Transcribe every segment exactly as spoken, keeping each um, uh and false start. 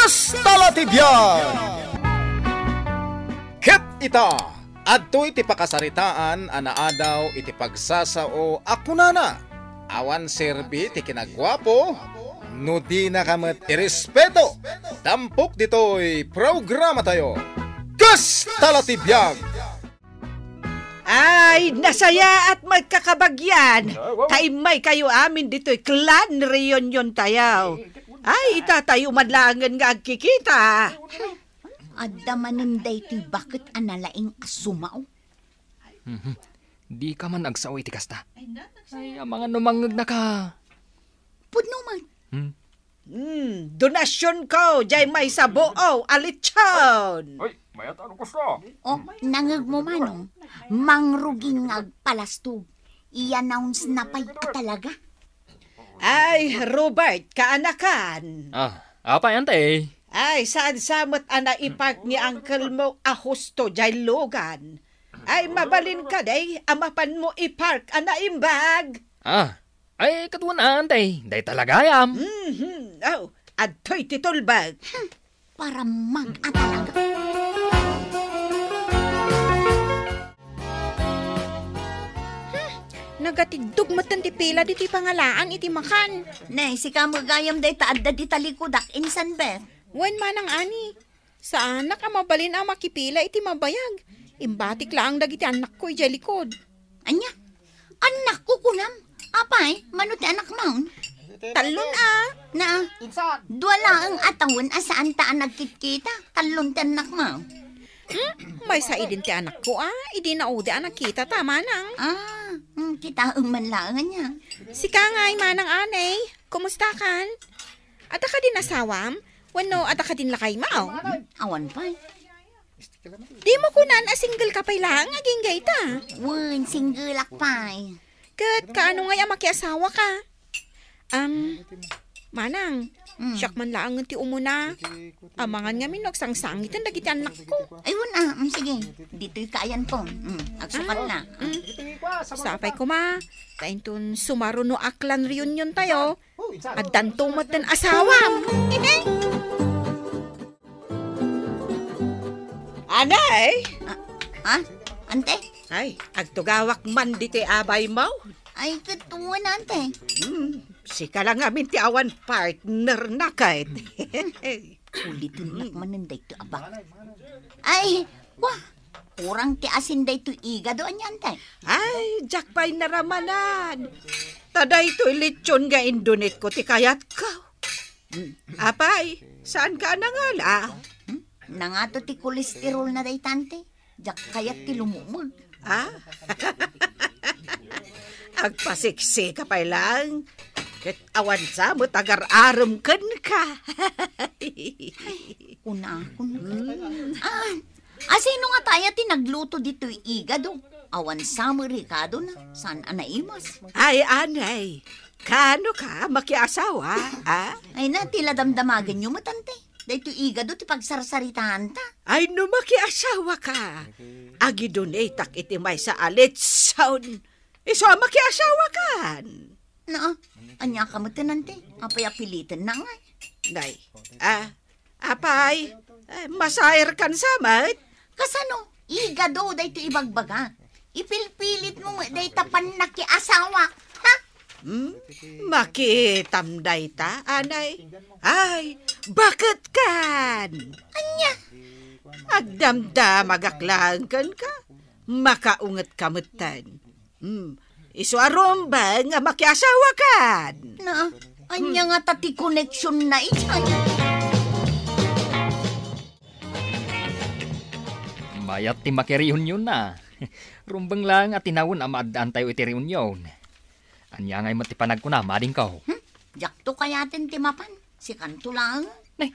Hasta la ti biag! Ket ita, adtoy ti pakasaritaan a naadaw iti pagsasao a kunana, awan serbi ti kinaguapo, no dinaka met irespeto. Tampok ditoy programatayo, Kasta la ti biag! Ay, nasayaat met, kakabagyan. Ta immaykayo amin ditoy clan reunion tayo. Ay, itatayo man laengen nga agkikita. Adda manen daytoy baket a nalaing a sumao. Mhm. Dika man agsao iti kasta. Ay, amangan no mangngegnaka. Pudno man. Hmm? Hmm, donasionko, jay maysa buo a lechon. Ay, mayat ano kasta? Oh, nangegmo, Manong. Mangrugin nga agpalastog. Iya nouns na pay a talaga. Ay, Robert, kaanakan. Ah, apay, Ante? Ay, saan sa met a naipark ni uncle mo a husto jay lugan? Ay, mabalin ka, day, a mapanmo ipark a naimbag? Ah, ay, kaduan, Ante. Day talaga, yam. Mhm. Oh, adtoy ti tulbag. Hmm, para mag-a talaga. Hmm, nagatiddog metten ti pila ditoy pangalaan iti makan. Ne, sika met gayam dayta adda di talikudak, insan be? Wen, Manang Ani, saanak a mabalin a makipila iti mabayag. Imbatik laeng dagiti annakko idiay likod. Ania? Annakko kunam? Apay, mano ti anakmon? Tallon a. Na, dua laeng a tawen a saanta a nagkitkita. Tallon ti annakmo. Hmm? Maysa idin ti anakko a, idi naudi a nagkitata, Manang. Ah, hmm, kitaem man laeng ania. Sika ngay, Manang Anay, kumustakan? Adda kadin asawam? Wenno adda kadin lakaymo? Awan pay. Dimo kunan a single ka pay laeng agingga ita? Wen, singleak pay. Ket kaano ngay a makiasawaka? Am, Manang, Mm. siak man laengen ti umuna. Amangan ngamin no agsangsangiten dagiti annakko. Ay, wen a, mm, sige. Ditoy kaayanko. Mm, agsukat na. Mm. Sapay koma, ta inton sumaruno a clan reunion tayo, addanto metten asawam. Anay! Ah, ha? Ante? Ay, agtugawak man ditoy abaymo. Ay, ket wen, Ante. Hmm, sika la ngamin ti awan partner na ket. Ulitennak manen daytoy a bak-, Ay, wa, kurang ti asin daytoy igado, ania, Ante? Ay, diak pay naramanan. Ta daytoy lechon nga indonetko ti kayatko. Hmm, apay, saanka a nangala? Hmm? Nangato ti kolesterol na dayta, Ante. Diak kayat ti lumumeg. Ah? Agpasiksika pay laeng. Ket awan sa met agar-arem kenka. Kuna, kuna. Mm. Ah, asino ngata aya ti nagluto ditoy igado? Awan sa met rikadona, saan a naimas? Ay, anay, kaano ka makiasawa, ah? Ay na, ti la damdamagenyo met, Ante. Daytoy igado ti pagsarsaritaanta. Ay, no makiasawa ka, agidonatek iti maysa a lechon. Isu a makiasawa kan. Na, ania ka met, Ante? Apay a piliten na ngay? Nay, ah, apay, eh, masair kan sa met? Kasano? Igado daytoy ibagbaga. Ipilpilit mo met dayta pannakiasawa, ha? Hmm? Makitam dayta, anay? Ay, baket kan? Ania? Agdamdamagak laeng kenka. Makaunget ka metten. Hmm. Isu a rumbeng nga makiasawa kan. Na, ania ngata ti koneksyon na idiay? Mayat ti makireunion na. Rumbeng laeng a tinawen a maaddaantayo iti reunion. Ania ngay met ti panagkuna, madingko? Hmm? Diakto kayaten ti mapan. Sikanto laeng. Nay,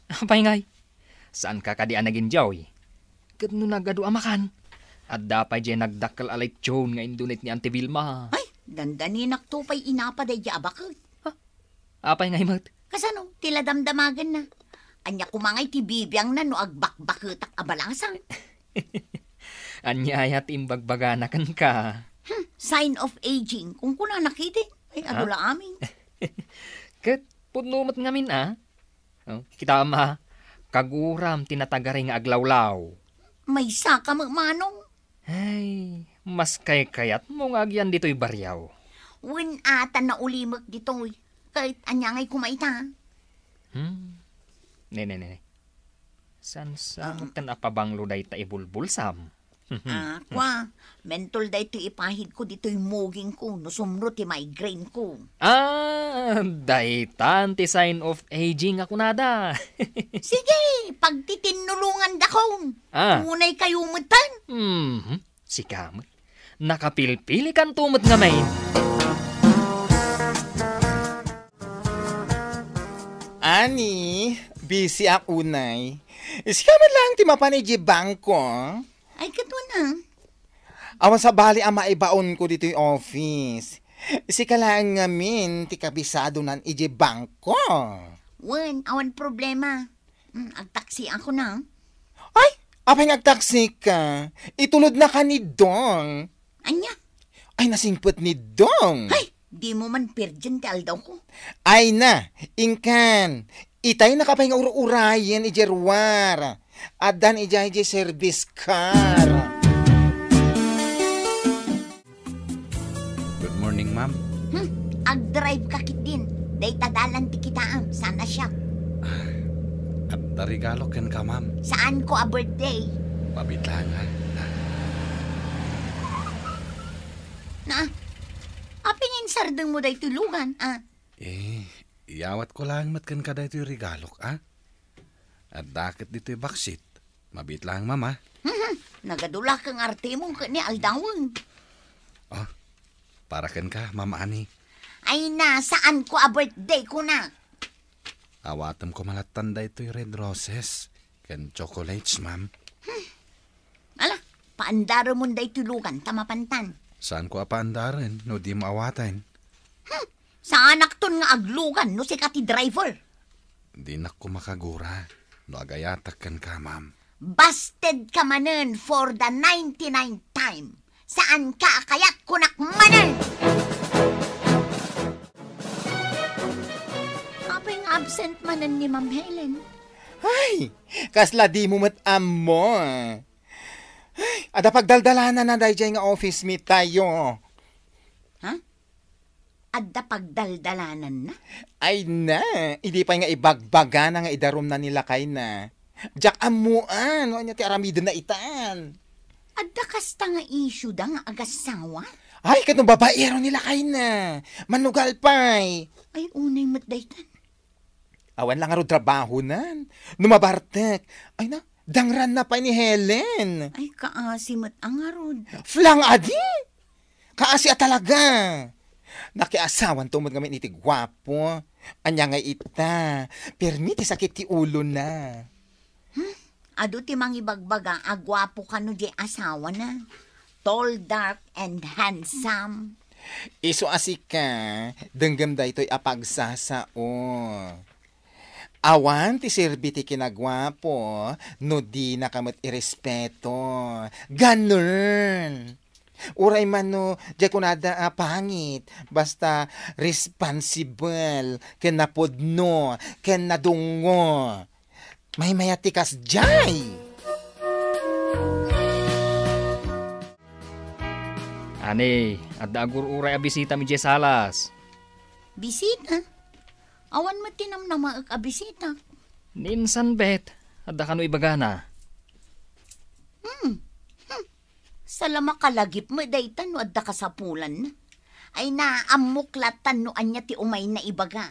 apay ngay? Saanka kadi a nag-enjoy? Ket no nagadu a makan, adda pay diay nagdakkel a lechon nga indunet ni Auntie Vilma. Ay, dandaninakto pay inapa daydiay a baket. Ha? Apay ngay met? Kasano? Ti la damdamagenna. Ania koma ngay ti bibiangna no agbakbaketak a balasang? Ania aya ti imbagbagana kenka? Hmm, sign of aging. Kunkunana ketdi. Ay, adu la amin. Ket pudno met ngamin a? Oh, kita, ama, kaguram ti natagari nga aglawlaw. Maysa ka met, Manong. Ay, mas kaykayatmo nga agyan ditoy baryaw. Wen a ta naulimek ditoy. Ket ania ngay koma ita? Hmm. Ne, ne, ne, ne. Saan sa Ah. ten apabanglo dayta ibulbulsam? Ah, kwa, mentol daytoy ipahid ko ditoy muging ko, no sumro ti migraine ko. Ah, daytan ti sign of aging a kunada. Sige, pagtitinnulongandakon. Ah. Unay kayo metten. Mhm. Sika met. Nakapilpili kanto met ngamin. Ani, busy ak unay. Sika met lang ti mapan iti bangko. Ay, ket wen a. Awan sabali a maibaonko ditoy office. Sika laeng ngamin ti kabisadonan iti bangko. Wen, awan problema. Mm, agtaksiakon a. Ay, apay nga agtaksika? Itulodnaka ni Dong. Ania? Ay, nasingpet ni Dong. Ay, dimo man perdien ti aldawko. Ay na, inkan. Itay nakapay nga ur-urayen iti ruar. Addan idiay iti service car. Good morning, ma'am. Hmm, agdrive ka ketdin. Dayta dalan ti kitaem, saan a siak. Adda regalok kenka, ma'am. Saanko a birthday. Mabitlangan. Na, apay nga insardengmo daytoy lugan, a? Eh, iyawatko laeng met kenka daytoy regalok, a? Adda ket ditoy baksit. Mabitlang, ma'am, a? Mhm. Nagadulak nga artemo ket ni aldawen. Oh, para kenka, Ma'am Annie. Ay na, saanko a birthday, kunak? Awatem koma lattan daytoy red roses ken chocolates, ma'am. Ala, paandaremon daytoy lugan ta mapantan. Saanko a paandaren no dimo awaten? Hmm, saanakton nga aglugan no sika ti driver. Dinak koma kagura no agayatak kenka, ma'am. Bastedka manen for the ninety-nine time. Saanka a kayat, kunak manen! Apay nga absent manen ni Ma'am Helen? Ay, kasla dimo met ammo. Ay, adda pagdaldalananna daydiay nga office meet tayo. Ha? Adda pagdaldalananna? Ay na, idi pay nga ibagbagana nga idarumna ni lakayna. Diak ammoan no ania ti aramidenna itan. Adda kasta nga issue da nga agassawa? Ay, ket no babaero ni lakayna. Manugal pay. Ay, unay met daytan. Awan la ngarud trabahonan. No mabartek, ay na, dangranna pay ni Helen. Ay, kaasi met a ngarud. Flang adi! Kaasi a talaga. Nakiasawanto met ngamin iti guapo. Ania ngay ita? Permi ti sakit ti ulona. Hmm? Adu ti mangibagbaga a guapo kano di asawana. Tall, dark, and handsome. Isu a sika, denggem daytoy a pagsasao. Awan ti serbi ti kinaguapo no dinaka met irespeto. Ganun. Uray man no, diay kunada a pangit, basta responsible, ken napudno, ken nadungngo. Maymayat ti kasdiay! Ani, adda agur-uray a bisita idiay salas. Bisita? Awan met ti namnamaek a bisita. Ni insan, bet, adda kano ibagana? Hmm. Hmm. Sala makalagip met dayta no adda kasapulanna. Ay na, ammok lattan no ania ti umayna ibaga.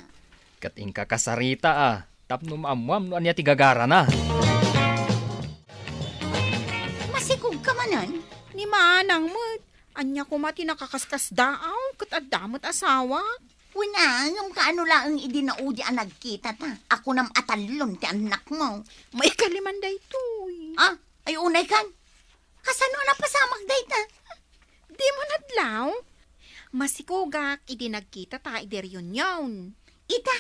Ket inka kasarita a, tapno maammoam no ania ti gagarana. Masikog ka manen? Ni manang met. Ania koma ti nakakaskasdaaw ket adda met asawa? Wen a, ngem kaano laeng idi naudi a nagkita ta, a kunam a tallon ti annakmo. Maikaliman daytoy. Ah, ay unay kan. Kasano a napasamak dayta? Dimo nadlaw? Masikogak idi nagkita ta idi reunion. Ita,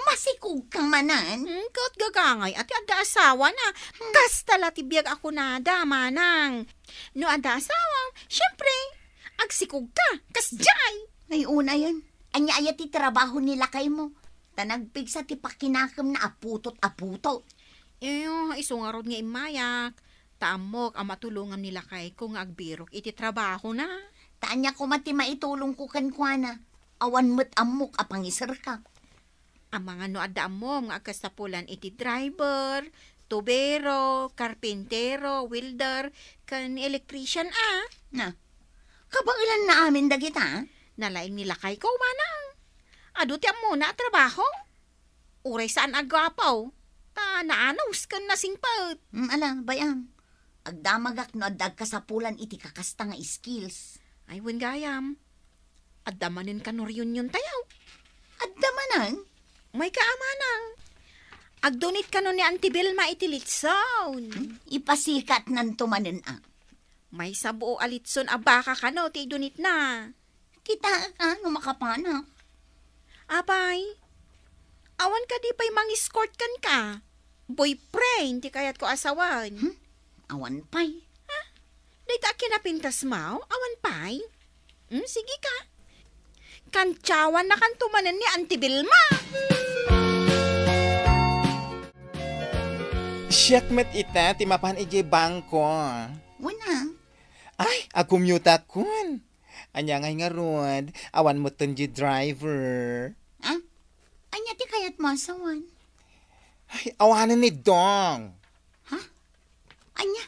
masikog ka manen? Hmm, ket gagangay a ti adda asawana. Hmm. Kasta la ti biag a kunada, manang. No adda asawa, siempre, agsikog ka, kasdiay. Ay, unayen. Ania aya ti trabaho ni lakaymo? Ta nagpigsa ti pakinakemna a putot a putot. Eh, isu ngarud nga immayak. Ta ammok a matulongam ni lakayko nga agbirok iti trabahona. Ta ania koma ti maitulongko kenkuana? Awan met ammok a pangiserka. Amangan no adda ammom nga agkasapulan iti driver, tubero, karpintero, welder, ken electrician a. Na, kabaelanna amin dagita? Nalaing ni lakayko, manang. Adu ti ammona a trabaho. Uray saan a guapo. Ta naanus ken nasingpet. Mm, ala, bay-am. Agdamagak no adda agkasapulan iti kakasta nga skills. Ay, wen gayam. Adda manen kano reunion tayo? Adda manen? Mayka a manang. Agdonate kano ni Auntie Vilma iti litson. Hmm? Ipasikatnanto manen a. Maysa buo a litson a baka kano ti idonate na. Kitaek a no makapanak. Apay, awan kadi pay mang-escort kenka? Boyfriend ti kayatko a sawen. Hmm? Awan pay. Ha? Dayta a kinapintasmo? Awan pay? Hmm, sige ka. Kantiawannakanto manen ni Auntie Vilma. Siak met ita ti mapan idiay bangko. Wen a. Ay, agkumyutakon. Ania ngay ngarud, awan metten di driver. Ah? Ania ti kayatmo a sawen? Ay, awanen ni Dong. Ha? Ania?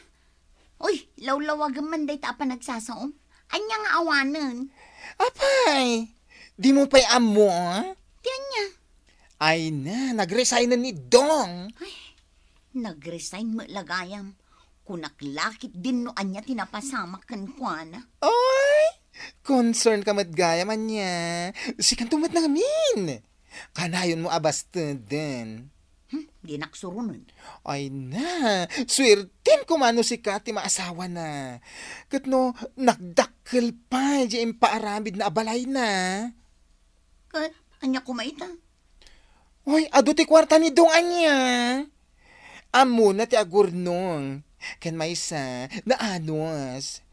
Uy, lawlawagem man dayta a panagsasaom. Ania nga awanen? Apay, dimo pay ammo, a? Ti ania? Ay na, nagresignen ni Dong. Ay, nagresign met la gayam. Kunak la ketdin no ania ti napasamak kenkuana. Oy! Concern ka met gayam ania. Sikanto met nangamin. Kanayonmo a basteden. Hmm, dinak suronen. Ay na, suerten koma no sika ti maasawana. Ket no, nagdakkel pay di impaaramidna a balayna. Ket ania koma ita? Oy, adu ti kuarta ni Dong ania? Ammona ti agurnong. Ken maysa, naanus.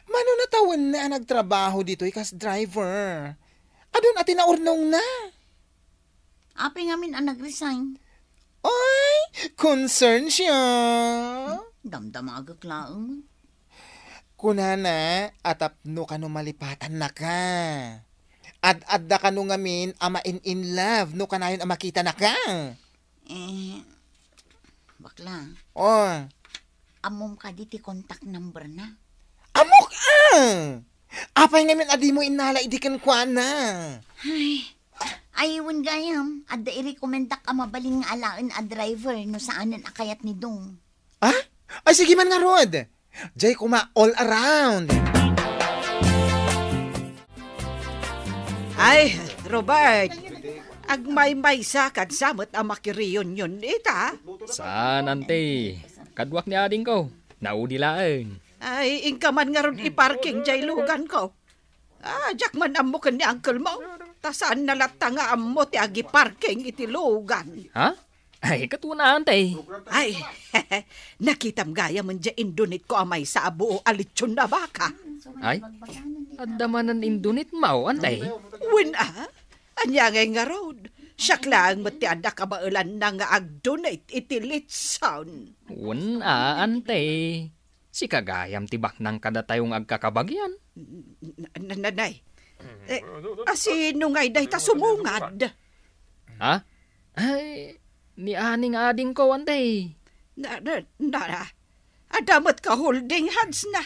Mano natawenna a nagtrabaho ditoy kas driver? Adun a ti naurnongna. Apay ngamin a nag-resign? Oy, concern siya. Damdamagek laeng. Kunana a tapno kano malipatannaka. Ad-adda kano ngamin a ma-in-in love no kanayon a makitanaka. Eh, bakla. Oh. Ammom kadi ti contact number na? Ammok a! Apay ngamin a dimo innala idi kenkuana? Ay, ay, wen gayam, adda irekomendak a mabalin nga alaen a driver no saanen a kayat ni Dong. Ah? Ay, sige man ngarud. Jay kuma all around. Ay, Robert, agmaymaysa kad samet a makireunion ita? Saan, ante. Kaduak ni adingko. Naudi laeng. Ay, inka man ngarud iparking jay lugan ko. Ah, diak man ammo ken ni uncle mo. Ta saanna latta nga ammo ti agiparking iti lugan. Ha? Ay, ket wen a, ante. Ay, nakitam gayam jay indonate ko a maysa a buo a litson a baka. Ay, adda manen indonate mo, ante? Wen a, ania ngay ngarud? Siak laeng met ti adda kabaelanna nga agdonate iti litson. Wen a, ante. Sika gayam ti baknang kadatayo nga agkakabagian. Na, na, na, nay. Eh, asino ngay dayta sumungad? Ha? Ay, ni Aning adingko, ante. Na, na, na, na. Adda met ka holding hands na.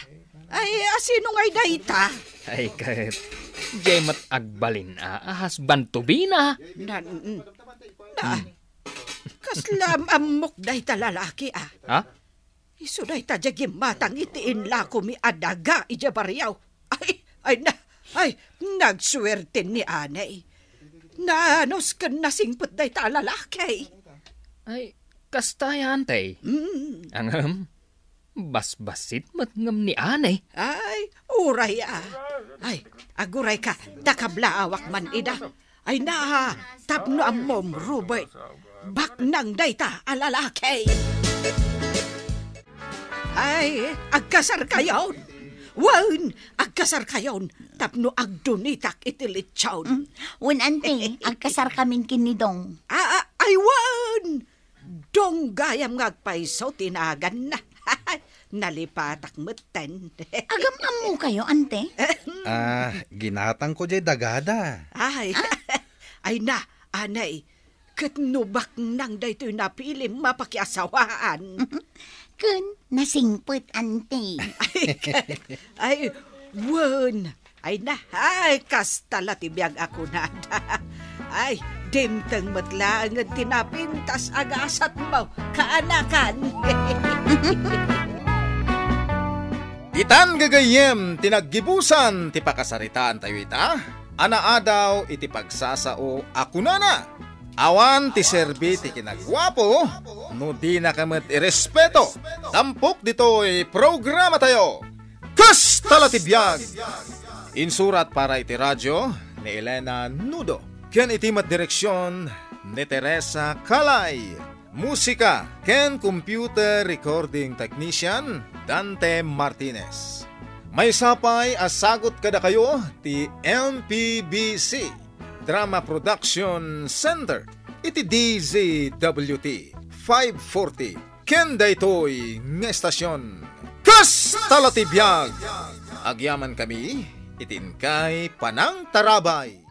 Ay, asino ngay dayta? Ay, ket, jay met agbalin a, a husband to be na. Na, na. Hmm. Kasla am-, ammok dayta lalaki, a. Ha? Isu dayta diay gimmatang iti inlakomi a daga idiay barrio. Ay, ay, na, ay, nagsuerten ni anay. Naanus ken nasingpet dayta a lalaki. Ay, kasta ya, ante. Mm. Ngem, basbasit met ngem ni anay. Ay, uray a. Ay, aguray ka, ta kablaawak man ida. Ay na, tapno ammom, Robert, baknang dayta a lalaki. Ay, agkasarkayon. Wen, agkasarkayon. tapno agdunitak iti litson. Mm. Wen, ante, agkasarkamin ken ni Dong. Ah, ah, ay wen! Dong gayam nga agpayso ti naganna. Nalipatak metten. Agam-ammokayo, ante? Ah, ginatangko jay dagada. Ay, ay na, anay, ket no baknang daytoy napilim mapakiasawaan. Ken nasingpet, ante. Ay, ay, wen. Ay na, ay, kasta la ti biag a kunada. Ay, dimteng met laengen ti napintas a gasatmo, kaanakan. Ditan gagayyem ti naggibusan ti pakasaritaantayo ita, a naadaw iti pagsasao a kunana, awan ti serbi ti kinaguapo no dinaka met irespeto. Tampok ditoy programatayo, Kasta la ti biag! Insurat para iti radio ni Elena Nudo, ken iti met direksion ni Teresa Calay. Musika ken computer recording technician, Dante Martinez. Maysa pay a sagut kadakayo ti M P B C Drama Production Center iti D Z W T five forty ken daytoy nga estasion. Kasta la ti biag! Agyamankami iti inkay panangtarabay.